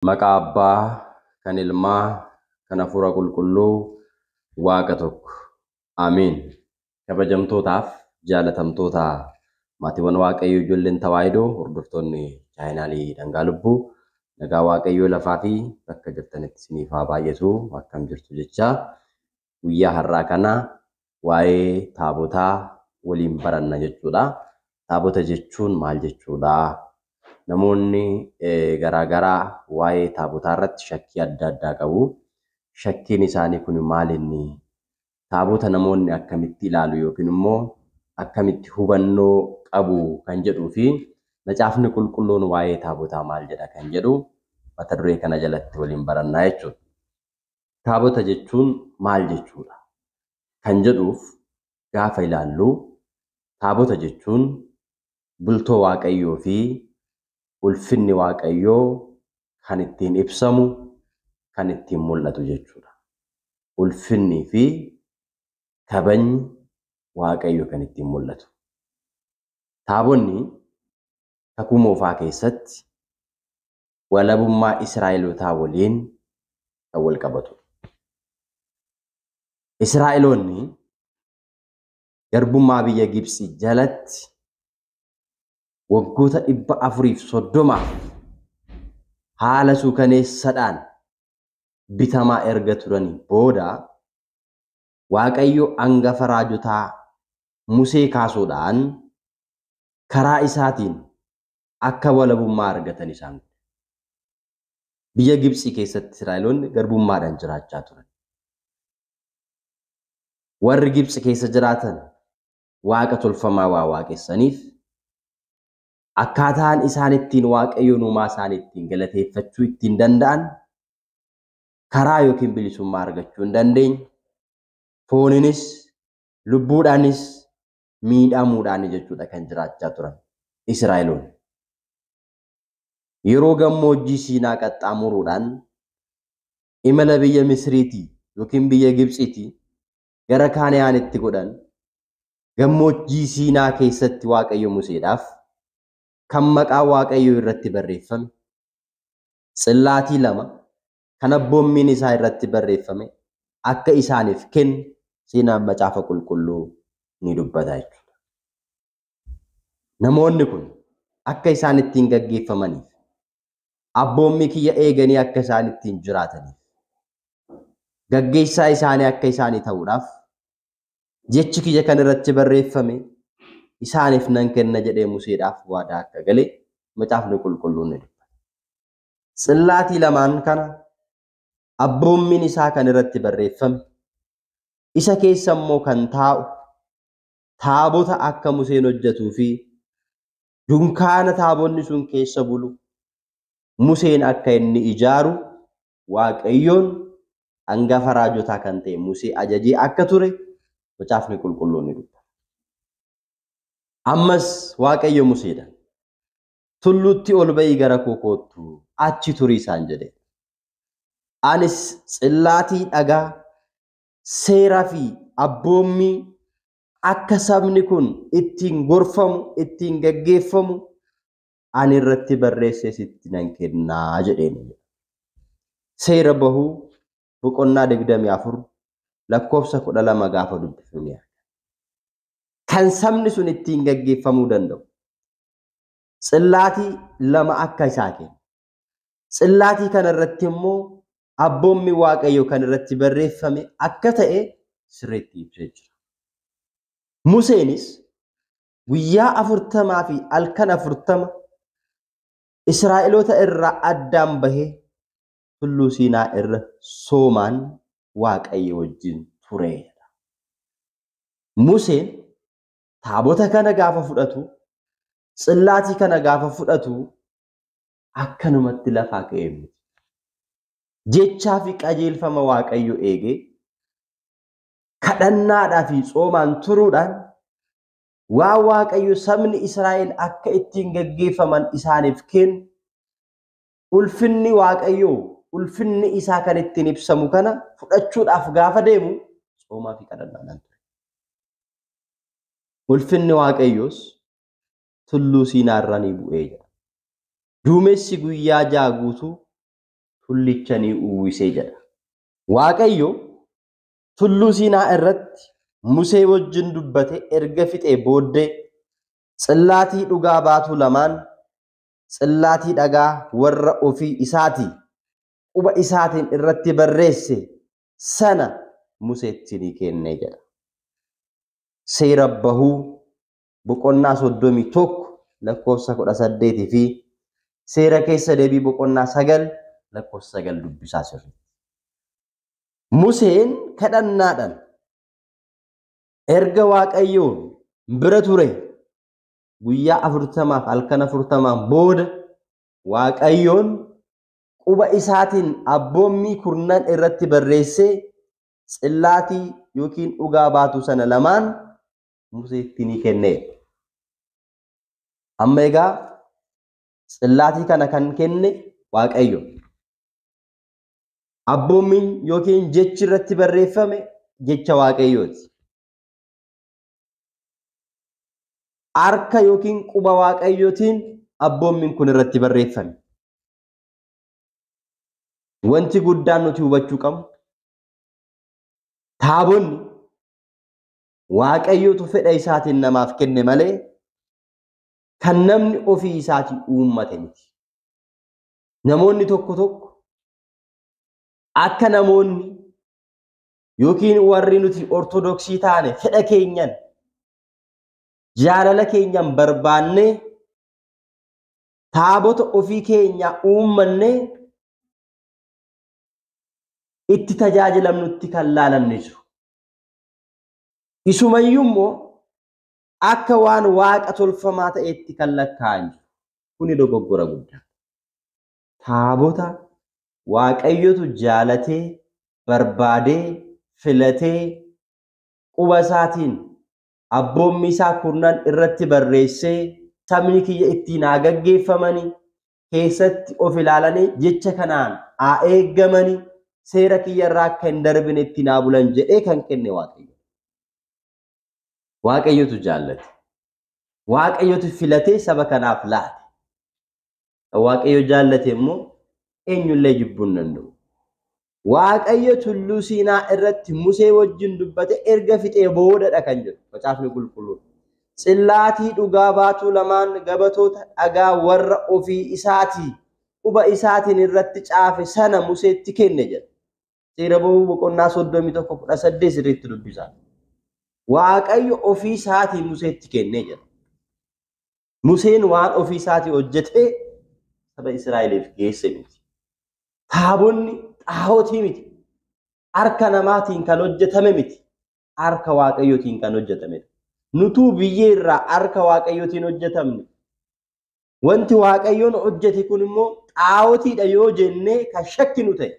Maqaa Abbaa, kan Ilmaa, kan Hafuura Qulqulluu, Waaqa tokko. Ameen. Kabajamtootaaf jaalatamtoota maatiiwwan Waaqayyoo ijoolleen Tawaahidoo hordoftoonni chaayinaalii Dhangaa Lubbuu nagaa Waaqayyoo lafaa fi bakka jirtanitti isiniif haa baay'atu akkam jirtu jechaa guyyaa har'aa kana waa'ee taabotaa waliin baranna jechuudha. Taabota jechuun maal jechuudha? Namoonni garaagaraa waa'ee taabotaa irratti shakkii adda addaa qabu. Shakkiin isaanii kun maal inni? Taabota namoonni akkamitti ilaalu yookiin immoo akkamitti hubannoo qabu kan jedhuu fi macaafni qulqulluun waa'ee taabotaa maal jedha kan jedhu mata duree kana jalatti waliin barannaa jechuudha. Taabota jechuun maal jechuudha? Kan jedhuuf gaafa ilaallu taabota jechuun bultoo Waaqayyoo fi ulfinni Waaqayyoo kan ittiin ibsamu, kan ittiin mul'atu jechuudha. Ulfinnii fi kabajni Waaqayyoo kan ittiin mul'atu. Taabonni kakuu moofaa keessatti walabummaa Israa'elootaa waliin kan wal qabatudha. Israa'eloonni garbummaa biyya Gibxi jalatti waggoota 430 haala suukaneessaadhaan bitamaa erga turanii booda Waaqayyo hangafa raajotaa Musee kaasuudhaan karaa isaatiin akka walabummaa argatan isaan godhe. Biyya Gibxi keessatti Israa'eloonni garbummaadhaan jiraachaa turan. Warri Gibxi keessa jiraatan waaqa tolfamaa waa waaqessaniif akkaataan isaan ittiin Waaqayyoon uumaa isaanii ittiin galateeffachuu ittiin danda'an karaa yookiin bilisummaa argachuu hin dandeenye. Fooninis lubbuudhaanis miidhamuudhaan jechuudha kan jiraachaa turan Israa'eloonni. Yeroo gammoojjii Siinaa qaxxaamuruudhaan imala biyya Misiriitii yookiin biyya Gibxiitii gara Kaanaanitti godhan gammoojjii Siinaa keessatti Waaqayyo Museedhaaf kan maqaa Waaqayyoo irratti barreeffame tsillaatii lama kan abboommiin isaa irratti barreeffame akka isaaniif kenne seenaan macaafa qulqulluu ni dubbata jechuudha. Namoonni kun akka isaan ittiin gaggeeffamaniif abboommii kiyya eeganii akka isaan ittiin jiraataniif gaggeessaa isaanii akka isaanii ta'uudhaaf jechi kiyya kan irratti barreeffame isaaniif nan kenna jedhee Museedhaaf waadaa akka gale macaafni qulqulluun ni dubbata. Tsillaatii lamaan kana abboommiin isaa kan irratti barreeffame isa keessa immoo kan taa'u taabota akka Museen hojjetuu fi dunkaana taabonni sun keessa bulu Museen akka inni ijaaru Waaqayyoon hangafa raajotaa kan ta'e Musee ajajee akka ture macaafni qulqulluun ni dubbata. Ammas Waaqayyo Museedhaan tulluutti ol ba'ii gara koo koottu achi turii isaan jedhe. Anis tsillaatii dhagaa seeraa fi abboommii akka sabni kun ittiin gorfamu, ittiin gaggeeffamu ani irratti barreessee sitti nan kennaa jedheen. Seera bahuu boqonnaa 24 lakkoofsa 12 gaafa dubbifnu ni argina. Kan sabni sun ittiin gaggeeffamuu danda'u tsillaatii lama akka isaa kenna. Tsillaatii kana irratti immoo abboommi Waaqayyoo kan irratti barreeffame akka ta'e sirriitti ibsee jira. Museenis guyyaa 40 fi halkan 40 Israa'eloota irraa addaan bahee tulluu Siinaa irra soomaan Waaqayyo wajjin ture. Museen taabota kana gaafa fudhatu, tsillaatii kana gaafa fudhatu akkanumatti lafaa ka'ee miti. Jechaa fi qajeelfama Waaqayyo eegee kadhannaadhaa fi tsoomaan turuudhaan waan Waaqayyo sabni Israa'el akka ittiin gaggeeffaman isaaniif kennu ulfinni Waaqayyoo ulfinni isaa kan ittiin ibsamu kana fudhachuudhaaf gaafa deemu tsoomaa fi kadhannaadhaan ture. Ulfinni Waaqayyoos tulluu Siinaa irra ni bu'ee jira. Duumessi guyyaa 6 guutuu tullicha ni uwwisee jedha. Waaqayyo tulluu Siinaa irratti Musee wajjin dubbate erga fixee booddee tsillaatii dhugaa baatuu lamaan tsillaatii dhagaa warra ofii isaatii quba isaatiin irratti barreesse sana Museetti ni kenne jedha. Seera bahuu boqonnaa 31 lakkoofsa 18 fi seera keessa deebii boqonnaa 9 lakkoofsa 9 dubbisaa sirriitti. Museen kadhannaadhaan erga Waaqayyoon bira ture guyyaa 40 halkan 40 booda Waaqayyoon quba isaatiin abboommii kurnan irratti barreessee tsillaatii yookiin dhugaa baatu sana lamaan Museetti ni kenne. Amma egaa tsillaatii kana kan kenne Waaqayyo. Abboommiin yookiin jechi irratti barreeffame jecha Waaqayyooti. Harka yookiin quba Waaqayyootiin abboommiin kun irratti barreeffame. Wanti guddaan nuti hubachuu qabnu taabonni Waaqayyootu fedha isaatiin namaaf kenne malee kan namni ofii isaatii uummate miti. Namoonni tokko tokko akka namoonni yookiin warri nuti ortodoksii taane fedha keenyan jaalala keenyan barbaannee taabota ofii keenya uummannee itti tajaajilamnutti kan laalanne jiru. Isumayyuu immoo akka waan waaqa tolfamaa ta'etti kan lakkaa'an jiru. Kuni dogoggora guddaa. Taabota Waaqayyotu jaalatee, barbaadee, filatee quba isaatiin abboommi isaa kurnan irratti barreessee sabni kiyya ittiin haa gaggeeffamanii keessatti of ilaalanii jecha kanaan haa eeggamanii seera kiyya irraa akka hin darbine ittiin haa bulan jedhee kan kenne Waaqayyo. Waaqayyotu jaallate. Waaqayyotu filatee saba kanaaf laate. Waaqayyo jaallate immoo eenyullee jibbuu hin danda'u. Waaqayyo tulluu Siinaa irratti Musee wajjin dubbate erga fixee boodadha kan jedhu Macaafni Qulqulluun. Tsillaatii dhugaa baatuu lamaan gabatoota dhagaa warra ofii isaatii quba isaatiin irratti caafe sana Museetti kenne jedha. Seera bahuu boqonnaa 31:18 sirriitti dubbisaa. Waaqayyo ofii isaatii Museetti kenne jedha. Museen waan ofii isaatii hojjetee saba Israa'eliif geesse miti. Taabonni xaawotii miti. Harka namaatiin kan hojjetame miti. Harka Waaqayyootiin kan hojjetamedha. Nutuu biyyee irraa harka Waaqayyootiin hojjetamne. Wanti Waaqayyoon hojjete kun immoo xaawotiidha yoo jennee kan shakkinu ta'e.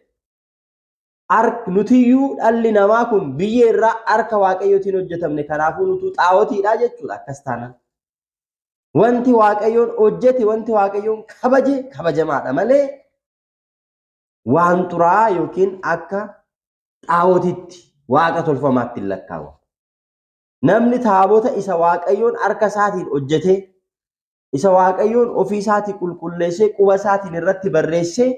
Nutiyyuu dhalli namaa kun biyyee irraa harka Waaqayyootiin hojjetamne, kanaafuu nutuu xaawotiidha jechuudha akkas taanaan. Wanti Waaqayyoon hojjete, wanti Waaqayyoon kabaje kabajamaadha malee waan xuraa'aa yookiin akka xaawotitti waaqa tolfamaatti hin lakkaa'amu. Namni taabota isa Waaqayyoon harka isaatiin hojjete, isa Waaqayyoon ofii isaatii qulqulleessee quba isaatiin irratti barreessee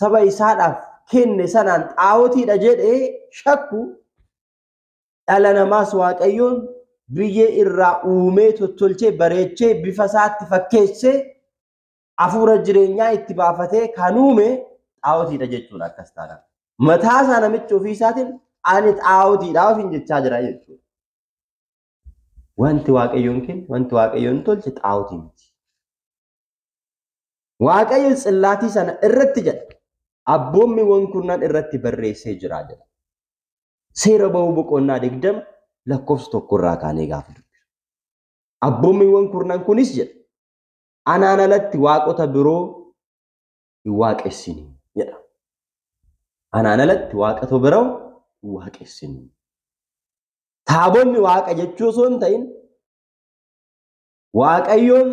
saba isaadhaaf kenne sanaan xaawotiidha jedhee shakku, dhala namaas Waaqayyoon biyyee irraa uumee tottolchee bareechee bifa isaatti fakkeessee hafuura jireenyaa itti baafatee kan uume xaawotiidha jechuudha akkas taanaan. Mataa isaa namichi ofii isaatiin ani xaawotiidha ofiin jechaa jira jechuudha. Wanti Waaqayyoon kenne, wanti Waaqayyoon tolche xaawotii miti. Waaqayyo tsillaatii sana irratti jedha. Abboommiiwwan kurnan irratti barreessee jira jedha. Seera bahuu boqonnaa 20 lakkoofsa 1 irraa kaanee gaafa dubbisu. Abboommiiwwan kurnan kunis jedha. Anaan alatti waaqota biroo hin waaqessini jedha. Anaan alatti waaqota biroo hin waaqessini. Taabonni waaqa jechuu osoo hin ta'in Waaqayyoon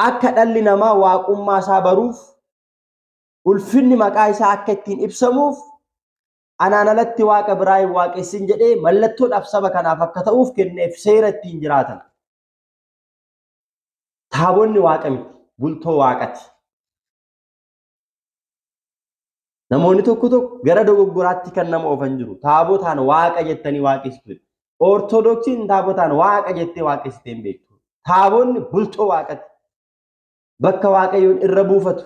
akka dhalli namaa waaqummaa isaa baruuf ulfinni maqaa isaa akka ittiin ibsamuuf anaan alatti waaqa biraa hin waaqessin jedhee mallattoodhaaf saba kanaaf akka ta'uuf kenneef seera ittiin jiraatan. Taabonni waaqa miti, bultoo waaqati. Namoonni tokko tokko gara dogoggoraatti kan nama oofan jiru. Taabotaan waaqa jettanii waaqessitu. Ortodoksiin taabotaan waaqa jettee waaqessitee hin beektu. Taabonni bultoo waaqati. Bakka waaqayyoon irra buufatu.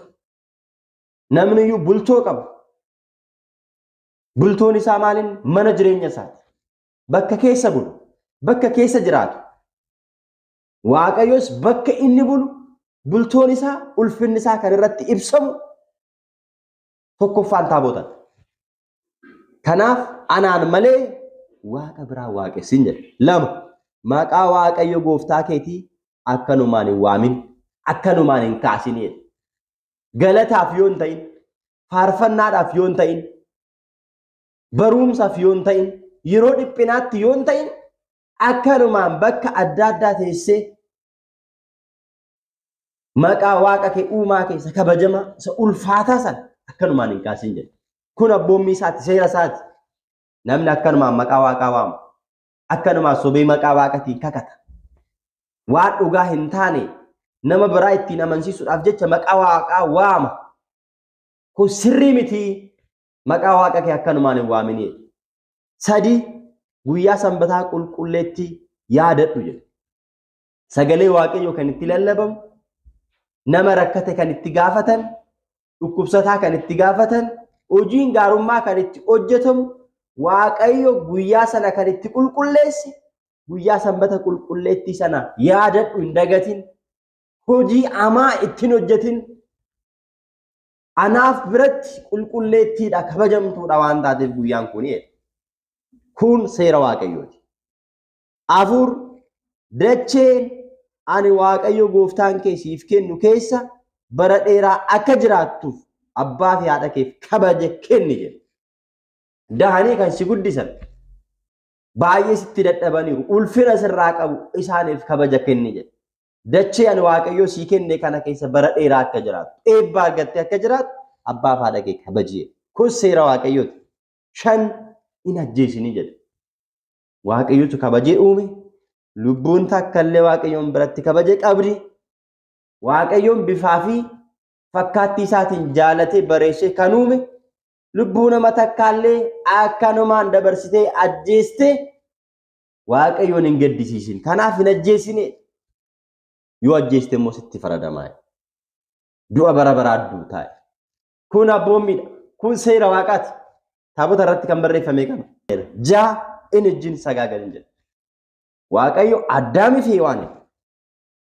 Namni iyyuu bultoo qaba. Bultoon isaa maaliin? Mana jireenya isaati. Bakka keessa bulu. Bakka keessa jiraatu. Waaqayyos bakka inni bulu, bultoon isaa, ulfinni isaa kan irratti ibsamu tokkoffaan taabotadha. Kanaaf anaan malee waaqa biraa waaqessin jedhe. 2 maqaa Waaqayyo gooftaa keetii akkanumaan hin waamin, akkanumaan hin kaasin jedhe. Galataaf yoo hin ta'in, faarfannaadhaaf yoo hin ta'in, barumsaaf yoo hin ta'in, yeroo dhiphinaatti yoo hin ta'in, akkanumaan bakka adda addaa teessee maqaa waaqa kee uumaa keessa kabajamaa isa ulfaataa sana akkanumaan hin kaasin jedhe. Kun abboommii isaati, seera isaati. Namni akkanumaan maqaa waaqaa waama. Akkanumaan sobee maqaa waaqatiin kakata. Waan dhugaa hin taane nama biraa ittiin amansiisuudhaaf jecha maqaa waaqaa waama. Kun sirrii miti. Maqaa waaqa kee akkanumaan hin waaminii. 3 guyyaa sanbataa qulqulleetti yaadadhu jedhe. Sagalee Waaqayyoo kan itti lallabamu, nama rakkate kan itti gaafatan, dhukkubsataa kan itti gaafatan, hojiin gaarummaa kan itti hojjetamu, Waaqayyo guyyaa sana kan itti qulqulleesse, guyyaa sanbata qulqulleetti sana yaadadhu, hin dagatin. Hojii hamaa ittiin hojjetin. Anaaf biratti qulqulleettiidha, kabajamtuudha waan taateef guyyaan kun jedhe. Kun seera Waaqayyooti. 4 dacheen ani Waaqayyo gooftaan kee siif kennu keessa bara dheeraa akka jiraattuuf abbaa fi haadha keef kabaja kenni jedhe. Dahanii kan si guddisan baay'ee sitti dadhabaniiru, ulfina sirraa qabu, isaaniif kabaja kenni jedhe. Dachee ani Waaqayyo sii kenne kana keessa bara dheeraa akka jiraattu, eebba argattee akka jiraattu abbaa fi haadha kee kabaji. Kun seera Waaqayyooti. 5 hin ajjeesini jedhe. Waaqayyotu kabajee uume. Lubbuun takka illee Waaqayyoon biratti kabaje qabdi. Waaqayyoon bifaa fi fakkaattii isaatiin jaalatee bareechee kan uume, lubbuu nama takkaallee akkanumaan dabarsitee ajjeestee Waaqayyoon hin gaddisiisin. Kanaaf hin ajjeesine. Yoo ajjeeste immoo sitti faradamaa. Du'a bara baraa duutaa. Kun abboommiidha. Kun seera waaqaati. Taabota irratti kan barreeffame kana. 6 hin ejjin sagaagalin jedha. Waaqayyo Addaamii fi Hewaaniif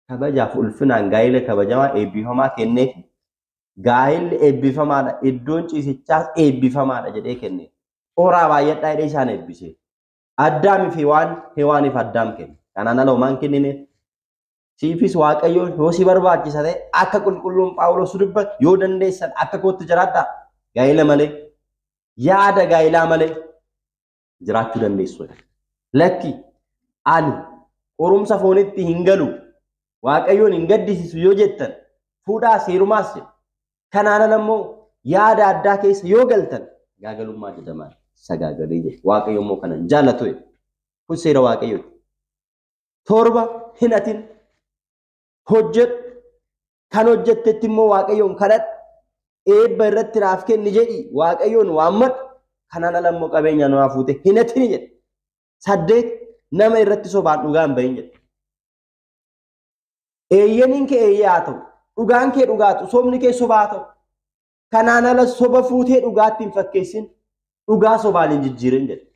kabajaaf ulfinaan gaa'ela kabajamaa eebbifamaa kenneef. Gaa'elli eebbifamaadha, iddoon ciisichaas eebbifamaadha jedhee kenne. Horaa baay'adhaa jedhee isaan eebbise. Addaamii fi Hewaaniif Addaam kenne. Kanaan ala homaan kennineef. Siifis Waaqayyoon yoo si barbaachisa ta'e akka qulqulluun Phaawulos dubbatu yoo dandeessan akka kootti jiraadhaa. Gaa'ela malee, yaada gaa'elaa malee jiraachuu dandeessu. Lakki ani qorumsa foonitti hin galu, Waaqayyoon hin gaddisiisu yoo jettan fuudhaa seerumaas jedhu. Kanaan ala immoo yaada addaa keessa yoo galtan gaagalummaa jedhamaa sagaagalee jedhu. Waaqayyo immoo kana hin jaallatu. Kun seera Waaqayyooti. 7 hin hatin, hojjedhu. Kan hojjettetti immoo Waaqayyoon kadhadhu. Eebba irratti naaf kenni jedhi Waaqayyoon waammadhu. Kanaan ala immoo qabeenya namaa fuute hin hatin jedhe. 8 nama irratti sobaan dhugaa hin bahin jedhe. Eeyyaniin kee eeyyee haa ta'u, dhugaan kee dhugaatu, sobni kee sobaa haa ta'u. Kanaan ala soba fuutee dhugaatti hin fakkeessin, dhugaa sobaan hin jijjiirin jedhe.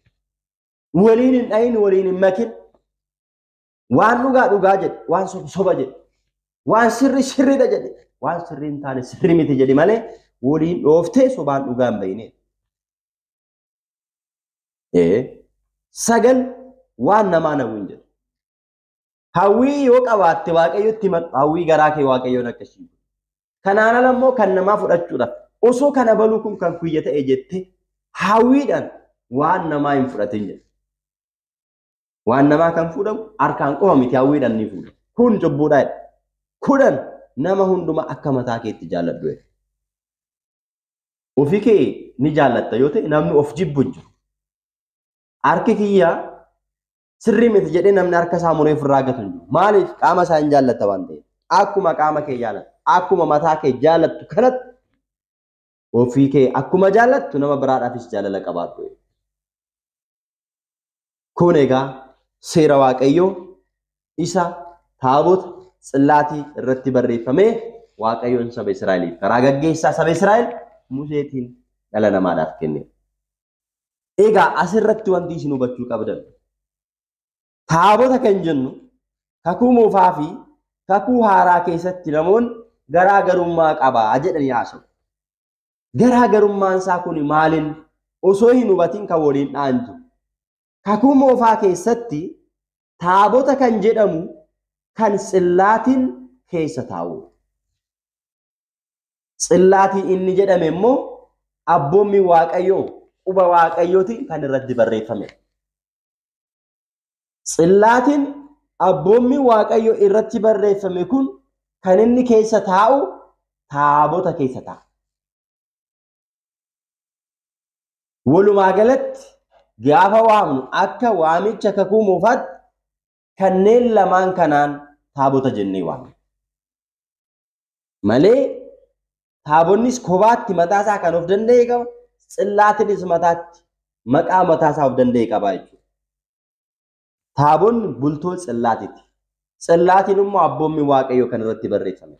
Waliin hin dhahin, waliin hin makin. Waan dhugaa dhugaa jedhe, waan soba soba jedhe, waan sirri sirriidha jedhe, waan sirri hin taane sirri miti jedhe malee waliin dhooftee sobaan dhugaa hin bahine. 9 waan namaa hawwin jedhe. Hawwii yoo qabaatte Waaqayyotti himadhu, hawwii garaa kee Waaqayyoon akka ishii. Kanaan ala immoo kan namaa fudhachuudhaaf osoo kana baluu kun kan kuyya ta'e jettee hawwiidhaan waan namaa hin fudhatin jedhe. Waan namaa kan fuudhamu harkaan qofa miti, hawwiidhaan ni fuudhamu. Kun cubbuudha jedhe. 10 nama hundumaa akka mataa keetti jaalladhu jedhe. Ofii kee ni jaallatta yoo ta'e namni of jibbu hin jiru. Harki kiyyaa sirrii miti jedhee namni harka isaa muree ofirraa gatu hin jiru. Maaliif? Qaama isaa hin jaallatta waan ta'eef. Akkuma qaama kee jaalattu, akkuma mataa kee jaalattu kanatti Ofii kee akkuma jaallattu nama biraadhaafis jaalala qabaadhu. Kun egaa seera Waaqayyoo isa taabota tsillaatii irratti barreeffamee Waaqayyoon saba Israa'eliif karaa gaggeessaa saba Israa'el Museetiin dhala namaadhaaf kenne. Egaa asirratti wanti isin hubachuu qabdan taabota kan jennu kakuu moofaa fi kakuu haaraa keessatti namoonni garaagarummaa qabaa jedhanii haasa'u. Garaagarummaan isaa kun maaliin osoo hin hubatin kan waliin dhaantu. Kakuu moofaa keessatti taabota kan jedhamu kan tsillaatiin keessa taa'u. Tsillaatiin inni jedhame immoo abboommi Waaqayyoo quba Waaqayyootiin kan irratti barreeffame. Tsillaatiin abboommi Waaqayyoo irratti barreeffame kun kan inni keessa taa'u taabota keessa taa'a. Walumaa galatti gaafa waamnu akka waamicha kakuu moofaatti kanneen lamaan kanaan taabota jennee waamna. Malee taabonnis kophaatti mataasaa kan of danda'e qaba. Tsillaatiinis mataatti maqaa mataasaa of danda'e qaba jechuudha. Taabonni bultoo tsillaatiiti. Tsillaatiin immoo abboommi Waaqayyoo kan irratti barreeffame.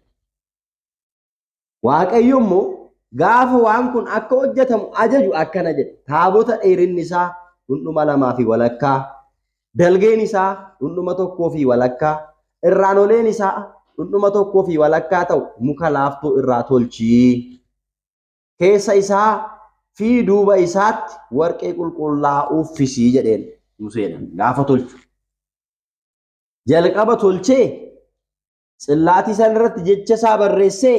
Waaqayyo immoo gaafa waan kun akka hojjetamu ajaju akkana jedhe. Taabota dheerinni isaa dhundhuma 2.5, dalgeen isaa dhundhuma 1.5, irraan oleen isaa dhundhuma 1.5 ta'u muka laaftoo irraa tolchii. Keessa isaa fi duuba isaatti warqee qulqullaa'aa uffisii jedheen Museen gaafa tolchu. Jalqaba tolchee tsillaatii sana irratti jecha isaa barreessee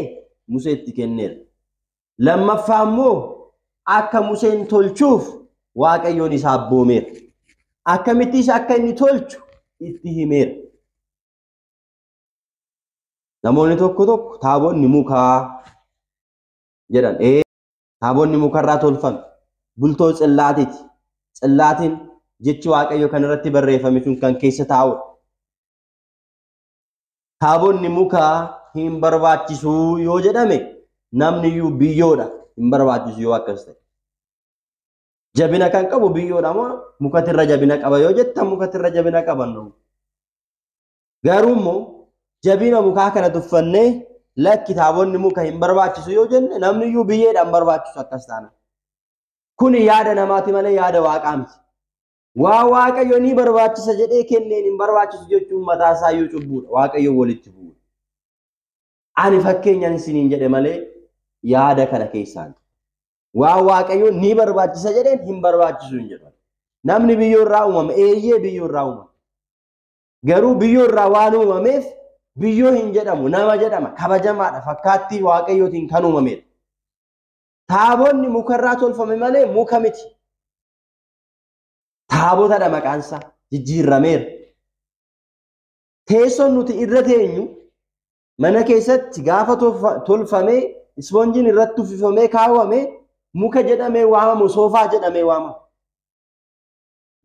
Museetti kenneera. Lammaffaa immoo akka Museen tolchuuf Waaqayyoon isaa abboomeera. Akkamittis akka inni tolchu itti himeera. Namoonni tokko tokko taabonni mukaa jedhan. Taabonni mukarraa tolfame. Bultoo tsillaatiiti. Tsillaatiin jechi Waaqayyoo kan irratti barreeffame sun kan keessa taa'udha. Taabonni mukaa hin barbaachisu yoo jedhame namni iyyuu biyyoodha. Hin barbaachisu yoo akkas ta'e. Jabina kan qabu biyyoodha moo mukatirra jabina qaba yoo jettan mukatirra jabina qaban. Garuu immoo jabina mukaa kana tuffannee lakki taabonni muka hin barbaachisu yoo jenne namni iyyuu biyyeedha hin barbaachisu akkas taana. Kuni yaada namaati malee yaada waaqaa miti. Waa Waaqayyo ni barbaachisa jedhee kenneen hin barbaachisu jechuun mataa isaa iyyuu cubbuudha. Waaqayyo walitti bu'uudha. Ani fakkeenyaan isiniin jedhe malee yaada kana keessaan. Waa Waaqayyo ni barbaachisa jedheen hin barbaachisu hin jedhu. Namni biyyoo irraa uumame, eeyyee biyyoo irraa uumame. Garuu biyyoo irraa waan uumameef biyyoo hin jedhamu, nama jedhama, kabajamaadha, fakkaattii Waaqayyootiin kan uumamedha. Taabonni mukarraa tolfame malee muka miti. Taabotadha maqaan isaa, jijjiirrameera. Teessoon nuti irra teenyu mana keessatti gaafa tolfamee ispoonjiin irratti uffifamee kaawwame muka jedhamee waamamu, soofaa jedhamee waamamu.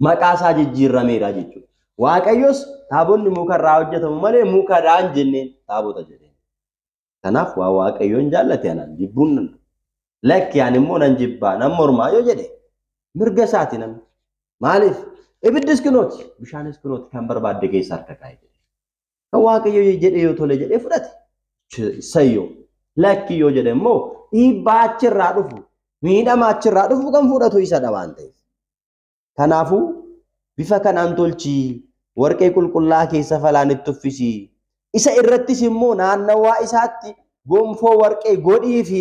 Maqaa isaa jijjiirrameera jechuudha. Waaqayyos taabonni mukarraa hojjetamu malee mukadhaan jenneen taabota jedheen. Kanaaf waa Waaqayyoon jaallate anaan jibbuun nan lakki ani immoo nan jibbaa nan mormaa yoo jedhe mirga isaati namni. Maaliif? Ibiddis kunooti bishaanis kunooti kan barbaadde keessa harka kaa'e jedhe. Kan Waaqayyo jedhe yoo tole jedhee fudhate sayyoo. Lakki yoo jedhe immoo dhiibbaa achirraa dhufu miidhama achirraa dhufu kan fudhatu isadha waan ta'eef. Kanaafuu bifa kanaan tolchii warqee qulqullaa keessa falaan itti uffisii. Isa irrattis immoo naannawaa isaatti gonfoo warqee godhii fi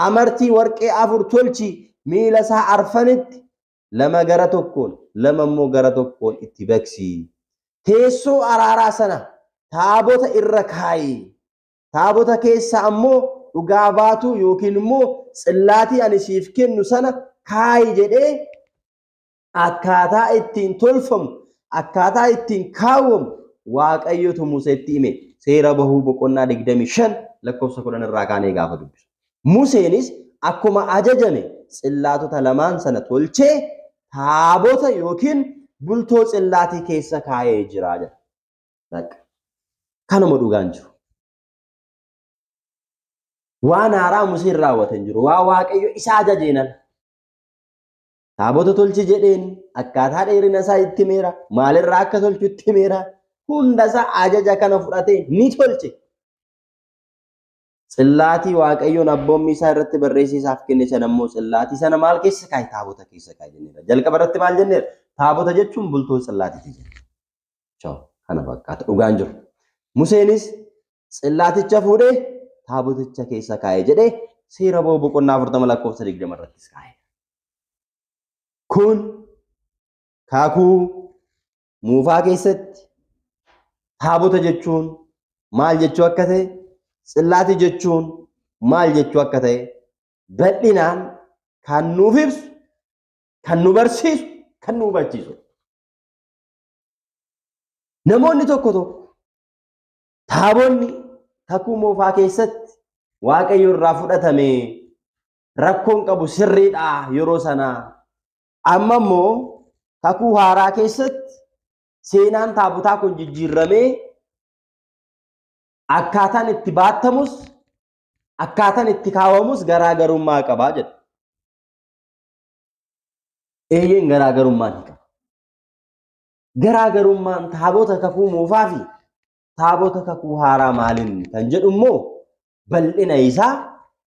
amartii warqee 4 tolchi miila isaa arfanitti 2 gara tokkoon 2 immoo gara tokkoon itti baqsii. Teessoo araaraa sana taabota irra kaayi. Taabota keessa ammoo dhugaa baatu yookiin immoo tsillaatii ani siif kennu sana kaayi jedhee akkaataa ittiin tolfamu, akkaataa ittiin kaawwamu Waaqayyotu Museetti hime. Seera bahuu boqonnaa 25 lakkoofsa 10 irraa kaanee gaafa dubbisu. Museenis akkuma ajajame tsillaatota lamaan sana tolchee taabota yookiin bultoo tsillaatii keessa kaa'ee jira jedha. Kanuma dhugaan jiru. Waan haaraa Museen raawwate hin jiru. Waa Waaqayyo isa ajajeen ala. Taabota tolchi jedheen akkaataa dheerina isaa itti himeera. Maalirraa akka tolchu itti himeera. Hunda isaa ajaja kana fudhatee ni tolche. Tsillaatii Waaqayyoon abboommii isaa irratti barreessee isaaf kenne sana immoo tsillaatii sana maal keessa kaa'e? Taabota keessa kaa'e jenneera. Jalqaba irratti maal jenneera? Taabota jechuun bultoo tsillaatiiti jenna. Choo kana fakkaata dhugaan jiru. Museenis tsillaaticha fuudhee taaboticha keessa kaa'e jedhee seera ba'uu boqonnaa 40 lakkoofsa 20 irrattis kaa'e. Kun kakuu moofaa keessatti taabota jechuun maal jechuu akka ta'e, tsillaatii jechuun maal jechuu akka ta'e bal'inaan kan nuuf ibsu, kan nu barsiisu, kan nu hubachiisu. Namoonni tokko tokko taabonni kakuu moofaa keessatti Waaqayyo irraa fudhatame rakkoon qabu sirriidha yeroo sanaa. Amma immoo kakuu haaraa keessatti seenaan taabotaa kun jijjiirramee akkaataan itti baattamus akkaataan itti kaawwamus garaagarummaa qabaa jedha. Eeyyeen garaagarummaa ni qaba. Garaagarummaan taabota kakuu moofaa fi taabota kakuu haaraa maaliin kan jedhu immoo bal'ina isaa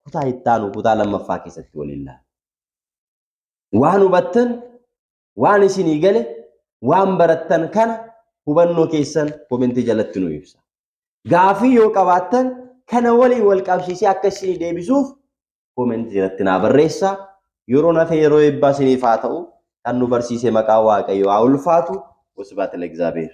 kutaa itti aanu kutaa lammaffaa keessatti waliin ilaalla. Waan hubattan, waan isinii gale, waan barattan kana hubannoo keessan komentii jalatti nu ibsa. Gaafii yoo qabaattan kana waliin wal qabsiisee akka isinii deebisuuf komentii jalatti naa barreessaa. Yeroo nafe yeroo eebbaa isiniif haa ta'u. Kan nu barsiise maqaa Waaqayyoo haa ulfaatu. Wasbaat ለእግዚአብሔር.